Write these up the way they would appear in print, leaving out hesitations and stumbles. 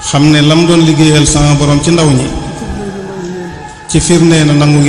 xam ne lam doon liggéeyal sama borom ci ndaw ñi ci firnde na nangu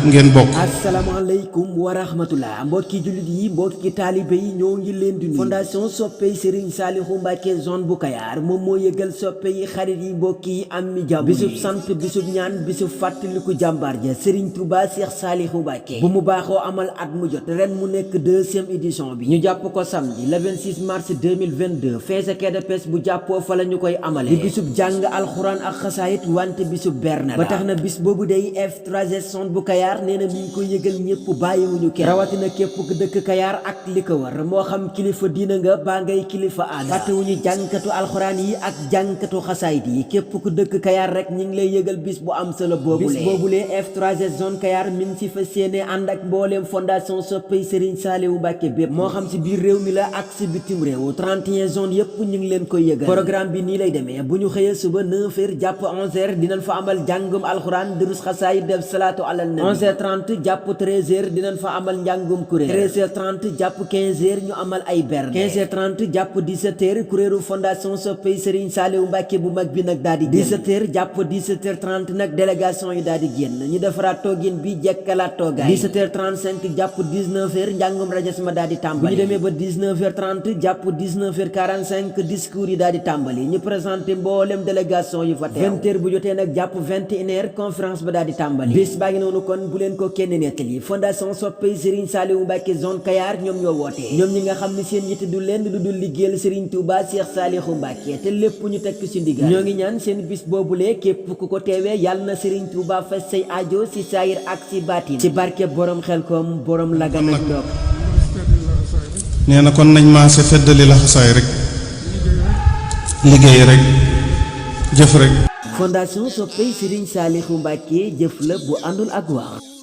ngeen bokk. asalaamaaleykum wa rahmatullah mbokki jullit yi mbokki taalibe yi ñoo ngi leen di nuyu. fondation soppe Serigne Saliou Mbacké zone bu Kayar moom moo yëgal soppe yi xarit yi mbokki yi am mi jàmm bisub sant bisub ñaan bisub fàttaliku jàmbaar ja Serigne Touba Cheikh Saliou Mbacké bu mu baaxoo amal at mu jot ren mu nekk 2e édition bi ñu jàpp ko samedi le 26 mars 2022 feesa quai de pêche bu jàppoo fa la ñu koy amale di bisub jàng alxuraan ak xasaayit wante bisub berne ba tax na bis boobu day F3S zone bu Kayar nee na mi ngi ko yëgal ñëpp bàyyiwuñu kenn rawatina képp ku dëkk Kayar ak li ko war moo xam kilifa diina nga baa ngay kilifa aada fàttewuñu jàngkatu alxuraan yi ak jàngkatu xasaayit yi képp ku dëkk Kayar rek ñi ngi lay yëgal bis bu am solo boobulee F3S zone Kayar mi ngi si fas yéene ànd ak mbooleem fondation soppey Serigne Saliou Mbacké bépp moo xam si biir réew mi la ak si bitim réew 31 zone yëpp ñu ngi leen koy yëgal programme bi nii lay demee bu ñu xëyee suba 9h jàpp 11h dinañ fa amal jàngum alxuraan durus xasaayit def salaatu ala nabi 11h30 jàpp 13h dinañ fa amal njàngum kuréel 13h30 jàpp 15h ñu amal ay berne 15h30 jàpp 17h kuréelu fondation soppey Serigne Saliou Mbacké bu mag bi nag daal di 17h jàpp 17h30 nag délégation yi daal di génn ñu defaraat toogin bi jekkalaat toogaay 17h35 jàpp 19h njàngum rajas ma daal di tàmbali bu ñu demee ba 19h30 jàpp 19h45 discours yi daal di tàmbali ñu présenté mboolem délégation yu fa teew 20h bu jotee nag jàpp 21h conférence ba daal di tàmbali bis baa ngi noonu kon bu leen ko kenn nettali fondation soppey Serigne Saliou Mbacké zone Kayar ñoom ñoo wootee ñoom ñi nga xam ne seen yitte du lenn lu dul liggéeyal Serigne Touba Cheikh Saliou Mbacké te lépp ñu tekk ci ndigal ñoo ngi ñaan seen bis boobule képp ku ko teewee yàlla na Serigne Touba fas say aajo si saayir ak si baatin ci barke borom Xelkom borom Lagan ak Ndok nee na kon nañ maase feddali laxasaay rek liggéey rek jëf rek. fondation soppey Serigne Saliou Mbacké jëf la bu àndul ak wax.